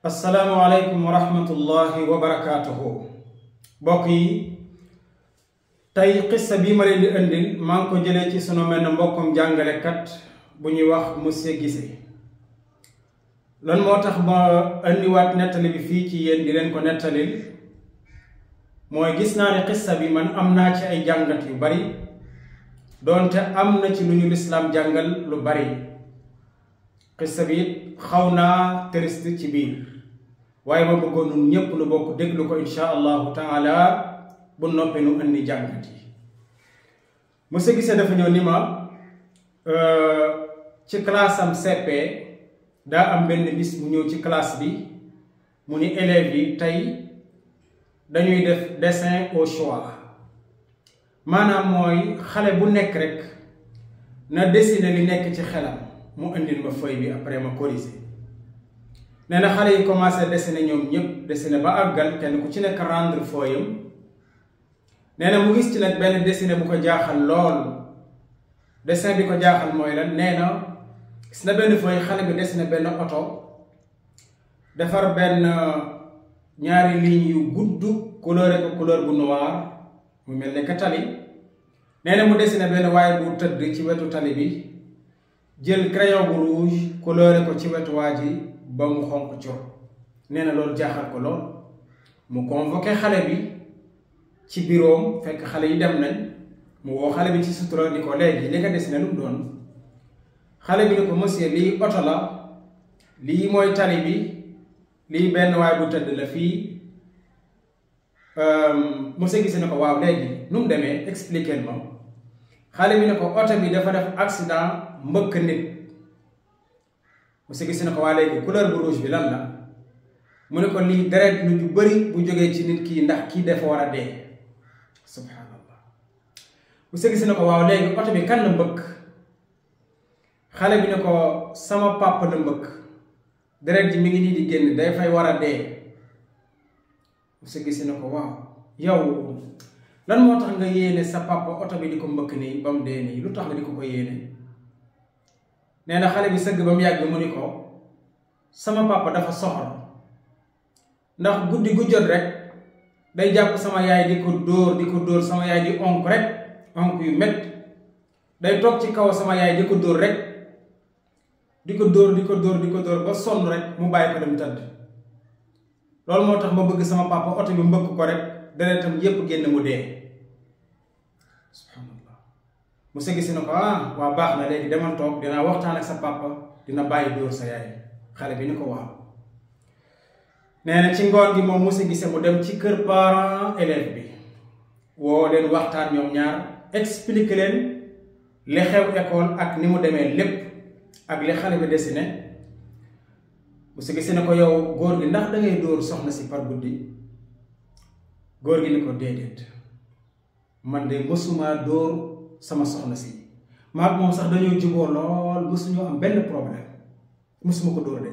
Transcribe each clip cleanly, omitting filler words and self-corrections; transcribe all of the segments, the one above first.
asalaamaaleykum wa rahmatullahi wa barakaatuhu mbokk yi tey xissa bii ma leen di indil maa ngi ko jëlee ci sunu mel ne mbokkum jàngalekat bu ñuy wax monsieur Guissé. lan moo tax ma indiwaat nettali bi fii ci yéen di leen ko nettalil mooy gis naa ne xissa bi man am naa ci ay jàngat yu bari doonte am na ci lu ñu lislaam jàngal lu bari. xissa bi it xaw naa triste ci biir waaye ma bëggoon nun ñépp nu bokk déglu ko insha allahu taala bu noppee nu indi jàngat yi. monsieur Guissé dafa ñëw ni ma ci classe am CP daa am benn bis mu ñëw ci classe bi mu ni élèves yi tey dañuy def dessin au choix maanaam mooy xale bu nekk rek na dessiner li nekk ci xelam mu indil ma feuille bi après ma corriger. nee na xale yi commencé dessiner ñoom ñëpp dessiner ba àggal kenn ku ci nekk rendre feuille am. nee na mu gis ci nag benn dessiner bu ko jaaxal lool. dessin bi ko jaaxal mooy lan nee na gis na benn feuille xale bi dessiner benn oto defar benn ñaari ligne yu gudd couleur ko couleur bu noir mu mel ne ka tali. nee na mu dessiner benn waaye bu tëdd ci wetu tali bi. jël crayon bu rouge coloré ko ci wetu waa ji ba mu xonq cor. nee na loolu jaaxal ko lool mu convoqué xale bi ci bureau fekk xale yi dem nañ mu woo xale bi ci sutura ni ko léegi li nga dessiné lu mu doon. xale bi ni ko monsieur lii oto la lii mooy tali bi lii benn waay bu tëdd la fii. monsieur Guissé ne ko waaw léegi nu mu demee expliquer ma. xale bi ne ko oto bi dafa def accident mbëkk nit. monsieur Guissé ne ko waa léegi couleur bu rouge bi lan la mu ne ko lii deret lu ju bëri bu jógee ci nit kii ndax kii dafa war a dee. subhanallah. monsieur Guissé ne ko waaw léegi oto bi kan la mbëkk. xale bi ne ko sama papa la mbëkk deret ji mi ngi nii di génn day fay war a dee. monsieur Guissé ne ko waaw yow lan moo tax nga yéene sa papa oto bi di ko mbëkk nii ba mu dee nii lu tax nga di ko yéene. nee na xale bi sëgg ba mu yàgg mu ni ko sama papa dafa soxor ndax guddi gu jot rek day jàpp sama yaay di ko dóor sama yaay di onk rek onk yu mett day toog ci kaw sama yaay di ko dóor rek di ko dóor ba sonn rek mu bàyyi ko dem tëdd. loolu moo tax ma bëgg sama papa oto bi mbëkk ko rek deretam yépp génn mu dee. subhanallah. monsieur Guissé ne ko waa baax na léegi demal toog dinaa waxtaan ak sa papa dina bàyyi dóor sa yaay. xale bi ni ko waaw. nee na ci ngoon gi moom monsieur Guissé mu dem ci kër parent élève bi woo leen waxtaan ñoom ñaar expliquer leen li xew école ak ni mu demee lépp ak li xale bi dessiné. monsieur Guissé ne ko yow góor gi ndax dangay dóor soxna si par guddi. góor gi ni ko déedéet man de mësuma dóor sama soxna si maag moom sax dañoo juboo lool mësuñoo am benn problème mësuma ko dóor de.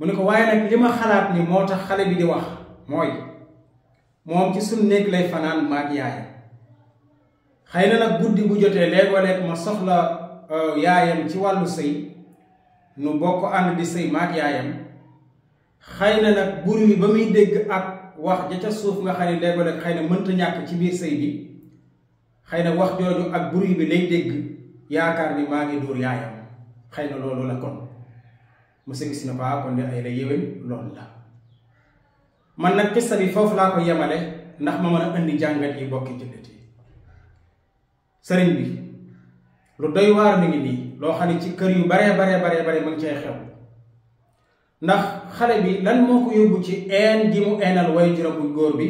mu ne ko waaye nag li ma xalaat ni moo tax xale bi di wax mooy moom ci suñ néeg lay fanaan maag yaayam. xëy na nag guddi bu jotee léeg-léeg ma soxla yaayam ci wàllu sëy nu bokk ànd di sëy maag yaayam. xëy na nag bur wi ba muy dégg ak wax ja ca suuf nga xam ne léeg-léeg xëy na mënta ñàkk ci biir sëy bi xëy na wax jooju ak bruit bi lay dégg yaakaar ni maa ngi dóor yaayam xëy na loolu la kon. monsieur Guissé ne ko kon de ay la yéwén loolu la. man nag xissa bi foofu laa ko yemale ndax ma mën a indi jàngat yi bokki jullit yi. sëriñ bi lu doy waar mi ngi nii loo xam ne ci kër yu bare ma ngi cay xew. ndax xale bi lan moo ko yóbbu ci een gi mu eenal way juróom bu góor bi.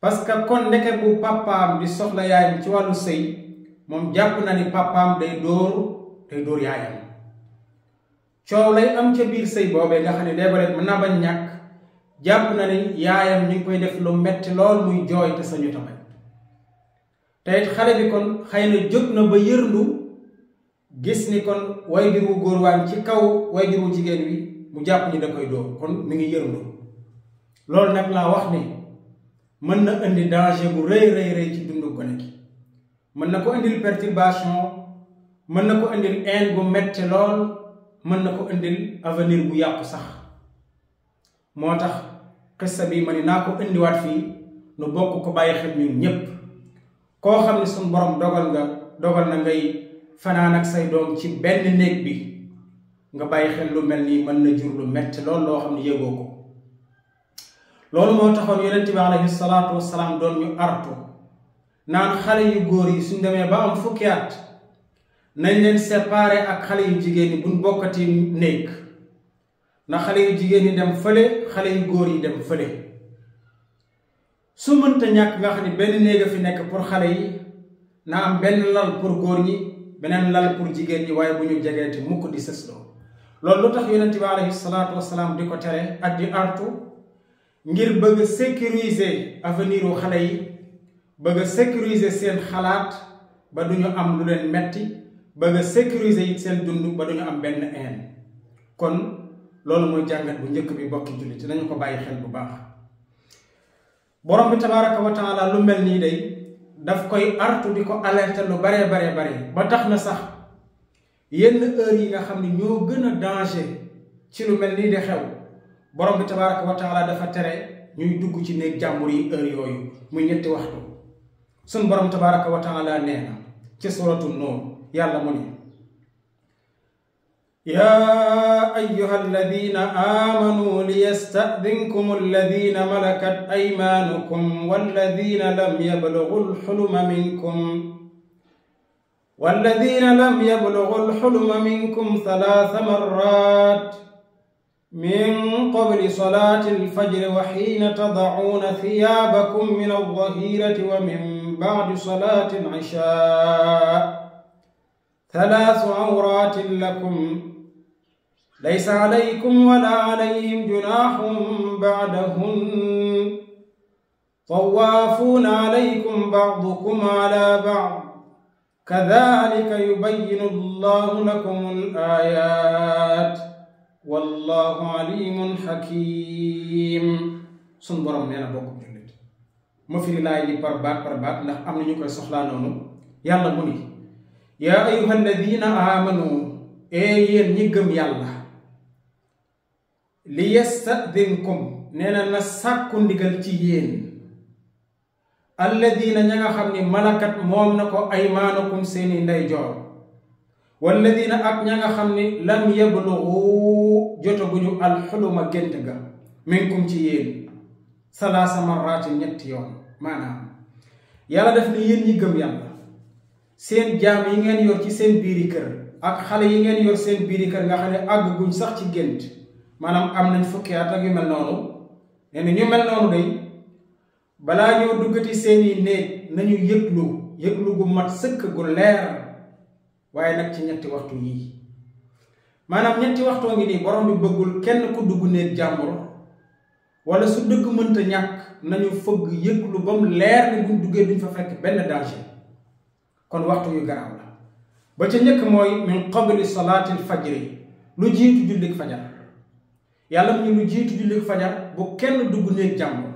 parce que kon ndeke bu papaam di soxla yaayam ci wàllu sëy moom jàpp na ni papaam day dóor yaayam. coow lay am ca biir sëy boobee nga xam ne léeg-léeg mën naa bañ ñàkk jàpp na ni yaayam ñu ngi koy def lu metti lool muy jooy te sañu tamit. te it xale bi kon xëy na jóg na ba yërndu gis ni kon wayjur wu góor waan ci kaw wayjur wu jigéen wi mu jàpp ni da koy dóor kon mi ngi yërndu. loolu nag laa wax ni mën na indi danger bu rëy ci dundu gone gi. mën na ko indil perturbation mën na ko indil haine bu metti lool mën na ko indil avenir bu yàqu sax moo tax xissa bi ma ni naa ko indiwaat fii nu bokk ko bàyyi xel ñun ñépp koo xam ne suñ borom dogal na ngay fanaan ak say doom ci benn néeg bi nga bàyyi xel lu mel nii mën na jur lu metti loolu loo xam ne yëgoo ko loolu moo taxoon yonent bi alayhi salaatu wasalaam doon ñu artu naan xale yu góor yi suñ demee ba am fukki at nañ leen séparer ak xale yu jigéen ñi buñ bokkati néeg na xale yu jigéen ñi dem fële xale yu góor yi dem fële su mënta ñàkk nga xam ne benn néeg a fi nekk pour xale yi na am benn lal pour góor ñi beneen lal pour jigéen ñi waaye bu ñu jegeeti mukk di sësloo loolu lu tax yonent bi alayhi salaatu wasalaam di ko tere ak di artu ngir bëgg a sécuriser avenir u xale yi bëgg a sécuriser seen xalaat ba duñu am lu leen metti bëgg a sécuriser it seen dund ba duñu am benn haine kon loolu mooy jàngat bu njëkk bi bokki jullit nañu ko bàyyi xel bu baax borom bi tabaraka wa taala lu mel nii day daf koy artu di ko alerter lu bare ba tax na sax yenn heure yi nga xam ne ñoo gën a danger ci lu mel nii di xew borom bi tabaraka wa taala dafa tere ñuy dugg ci néeg jàmbur yi heure yooyu muy ñetti waxtu sun borom tabaraka wa taala nee na ci suratu Nuur yàlla mu ni yaa ayyuha alladina amanu liyastadinkum alladina malakat aymaanukum walladina lam yablughu alxuluma minkum thalaatha marrat min qabli salaati alfajri wa xiina tadacuuna thiyaabakum min aldahirati wa min bacdi salaati alcishaa thalaasu awraatin lakum laysa calaykum wala calayhim junaaxun bacdahun tawaafuuna calaykum bacdukum calaa bacd kadaalika yubayyinu allahu lakum al-aayaat wallahu alimun hakim sun borom nee na bokk jullit ma firi laay li par baat ndax am na ñu koy soxlaa noonu yàlla mu ni yaa ayyuha alladina amanu yéen ñi gëm yàlla li yastadinkum nee na sàkku ndigal ci yéen alladina ña nga xam ni malakat moom na ko aymaanukum seeni ndeyjoor walladina ak ña nga xam ni lam yablugu jotaguñu alxuluma gént ga minkum ci yéen salaasa marratin ñetti yoon maanaam yàlla def ni yéen ñi gëm yàlla seen jaam yi ngeen yor ci seen biiri kër ak xale yi ngeen yor seen biiri kër nga xam ne àgguñ sax ci gént maanaam am nañ fukki at ak yu mel noonu nee na ñu mel noonu day balaa ñoo duggati seeni néeg nañu yëglu gu mat sëkk gu leer waaye nag ci ñetti waxtu yii maanaam ñetti waxtoo ngi nii borom bi bëggul kenn ku dugg néeg jàmbur wala su dëgg mënta ñàkk nañu fëgg yëglu ba mu leer ne buñ duggee duñ fa fekk benn danger kon waxtu yu garaaw la ba ca njëkk mooy min qabli salaatil fajri lu jiitu jullik fajar yàlla mu ñu lu jiitu jullik fajar bu kenn dugg néeg jàmbur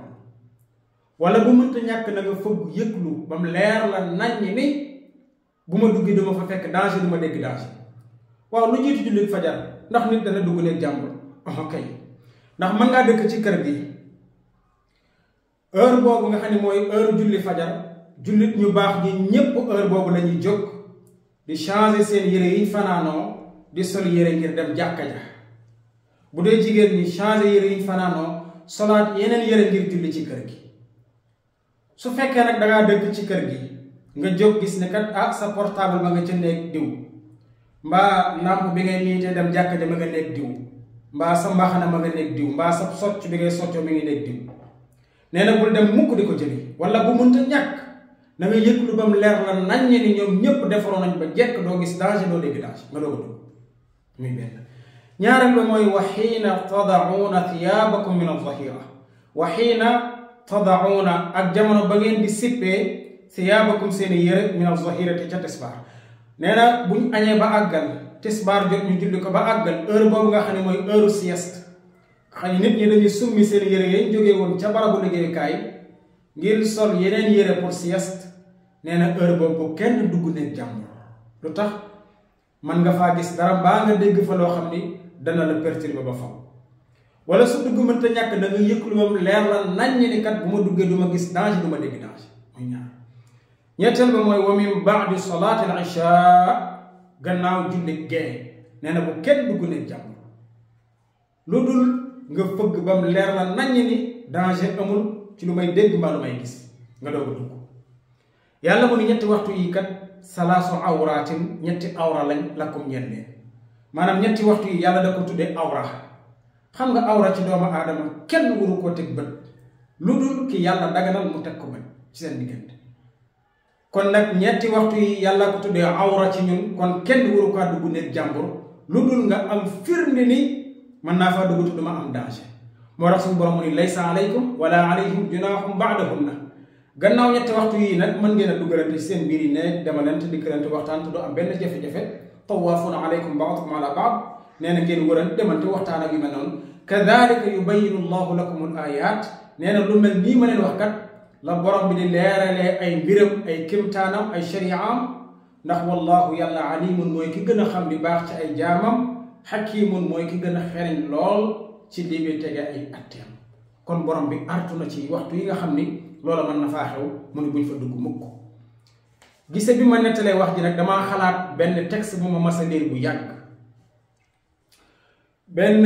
wala bu mënta ñàkk na nga fëgg yëglu ba mu leer la naññ ni bu ma duggee duma fa fekk danger du ma dégg danger waaw lu jiitu jullit fajar ndax nit dana dugg néeg jàmbur ok ndax mën ngaa dëkk ci kër gi heure boobu nga xam ne mooy heure julli fajar jullit ñu baax ñi ñépp heure boobu lañuy jóg di changer seen yére yiñ fanaanoo di sol yére ngir dem jàkka ja bu dee jigéen ñi changer yére yiñ fanaanoo solaat yeneen yére ngir julli ci kër gi su fekkee nag dangaa dëkk ci kër gi nga jóg gis ne kat sa portable ba nga ca néeg diw mbaa lampe bi ngay niitee dem jàkka ja ma nga néeg diw mbaa sa mbaxana ma nga néeg diw mbaa sa socc bi ngay soccoo mi ngi néeg diw nee na bul dem mukk di ko jëli wala bu mënta ñàkk na nga yëglu ba mu leer la naññe ni ñoom ñépp defaroon nañ ba jekk doo gis danger doo dégg danger nga doo ko dugg muy benn ñaareel ba mooy wa xiina tadacuuna thiyaabakum min alzahira wa xiina tadacuuna ak jamono ba ngeen di sippee thiyaabakum seeni yére min alzahirati ca tisbaar nee na buñ añee ba àggal tisbaar jot ñu julli ko ba àggal heure boobu nga xam ne mooy heure sieste xam nit ñi dañuy summi seen yére yañ jógee woon ca barabu liggéeykaay ngir sol yeneen yére pour sieste nee na heure boobu kenn dugg néeg jàmbur lu tax man nga faa gis dara mbaa nga dégg fa loo xam ni dana la perturber ba faw wala su dugg mënta ñàkk da nga yëg lu moom leer la naññ ni kat bu ma duggee du ma gis danger du ma dégg danger muy ñaar ñetteel ba mooy wa min baadi salaati al isha gannaaw julli gee nee na bu kenn dugg ne jàmm lu dul nga fëgg ba mu leer la naññ ni danger amul ci lu may dégg mbaa lu may gis nga doog a dugg yàlla mu ni ñetti waxtu yi kat salaasu awraatin ñetti awra lañ lakum ñeen leen maanaam ñetti waxtu yi yàlla da ko tuddee awra xam nga awra ci doomu aadama kenn waru koo teg bët lu dul ki yàlla daganal mu teg ko bët ci seen diggante kon nag ñetti waxtu yi yàlla ko tuddee awra ci ñun kon kenn waru kaa dugg nekk jàmbur lu dul nga am firnde ni mën naa faa dugg te duma am danger moo tax suñu borom mu ni laysa alaykum wala alayhim junahum ba'dahunna gannaaw ñetti waxtu yi nag mën ngeen a duggalante seen biir yi ne demalante dikkalante waxtaan te du am benn jafe-jafe tawaafuna alaykum ba'dukum ala ba'd nee na ngeen wëral demante waxtaan ak yu mel noonu kadhalika yubayyinu llahu lakum al ayat nee na lu mel nii ma leen wax kat la borom bi di leeralee ay mbiram ay kimtaanam ay shari'am ndax wallahu yàlla alimun mooy ki gën a xam li baax ci ay jaamam xakimun mooy ki gën a xereñ lool ci lii bi tege ay atteem kon borom bi artu na ci waxtu yi nga xam ni loola mën na faa xew mu ne buñ fa dugg mukk gise bi ma nettalee wax ji nag damaa xalaat benn texte bu ma mas a liir bu yàgg benn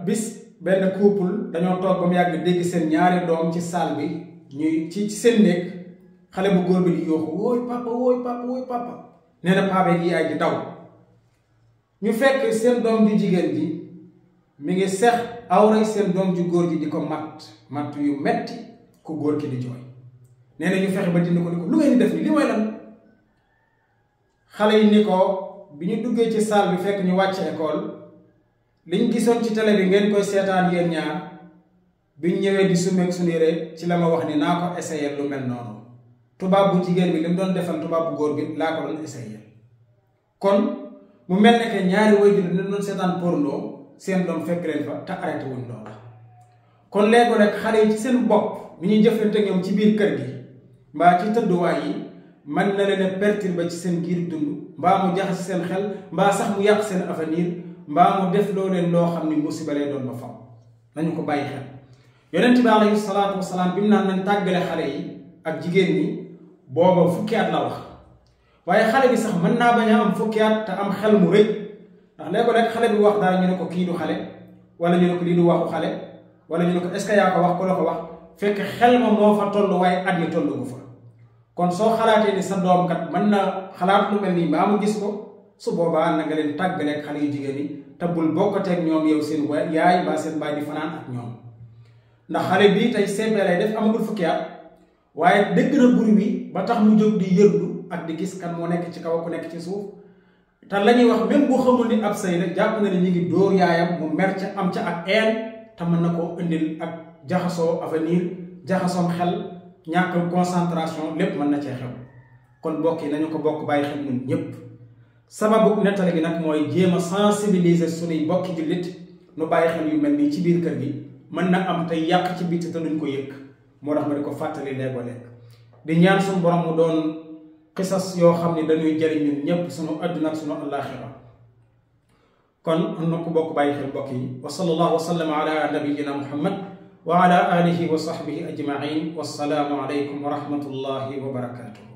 bis benn couple dañoo toog ba mu yàgg dégg seen ñaari doom ci salle bi ñuy ci seen néeg xale bu góor bi di yooxu wooy papa wooy papa wooy papa nee na papa yi yaay ji daw ñu fekk seen doom ju jigéen ji mi ngi sex awray seen doom ju góor ji di ko matt yu metti ku góor ki di jooy nee na ñu fexe ba dindi ko ni ko lu ngeen di def ni li mooy lan xale yi ni ko bi ñu duggee ci salle bi fekk ñu wàcc école liñ gisoon ci télé bi ngeen koy seetaan yéen ñaar biñ ñëwee di sumeeg suñu yére ci la ma wax ni naa ko essayer lu mel noonu tubaab bu jigéen bi li mu doon defal tubaab bu góor bi laa ko doon essayer kon mu mel ne que ñaari waajur yi doon seetaan porno seen doom fekk leen fa te arrêté wuñ loola kon léegi rek xale yi ci seen bopp ni ñuy jëflante ñoom ci biir kër gi mbaa ci tëdduwaay yi mën na leen a perturber ci seen giir dund mbaa mu jaxase seen xel mbaa sax mu yàq seen avenir mbaa mu def loo leen loo xam ni musiba lay doon ba faw nañu ko bàyyi xel yonent bi alayhi salaatu wasalaam bi mu naan nañ tàggale xale yi ak jigéen ñi booba fukki at la wax waaye xale bi sax mën naa bañ a am fukki at te am xel mu rëy ndax léegi rek xale bi wax dara ñu ne ko kii du xale wala ñu ne ko lii du waxu xale wala ñu ne ko est-ce que yaa ko wax ko la ko wax fekk xel ma moo fa toll waaye at yi tollu gu fa kon soo xalaatee ni sa doom kat mën na xalaat lu mel nii mbaa mu gis ko su boobaa na nga leen tàggaleeg xale yu jigéen yi te bul bokkateeg ñoom yow seen yaay mbaa seen baay di fanaan ak ñoom ndax xale bii tey CP lay def amagul fukki at waaye dégg na bruit bi ba tax mu jóg di yërlu ak di gis kan moo nekk ci kaw ku nekk ci suuf te la ñuy wax même bu xamul ni ab sëy rek jàpp na ne ñu ngi dóor yaayam mu mer ca am ca ak een te mën na koo indil ak jaxasoo avenir jaxasoom xel ñàkk concentration lépp mën na cee xew kon bokk yi nañu ko bokk bàyyi xel ñun ñépp sababu nettali gi nag mooy jéem a sensibiliser suñuy bokki jullit nu bàyyi xel yu mel nii ci biir kër gi mën na am tey yàq ci biti te duñ ko yëg moo tax ma di ko fàttali léegoo lekk di ñaan suñu borom mu doon xisas yoo xam ne dañuy jëriñ ñun ñépp suñu àdduna ak suñu àllaaxira kon am na ko bokk bàyyi xel bokk yi wa sallallahu wa sallam ala nabiyyina muhammad wa ala alihi wa sahbihi ajmain wassalaamu alaykum wa rahmatullahi wa barakatuh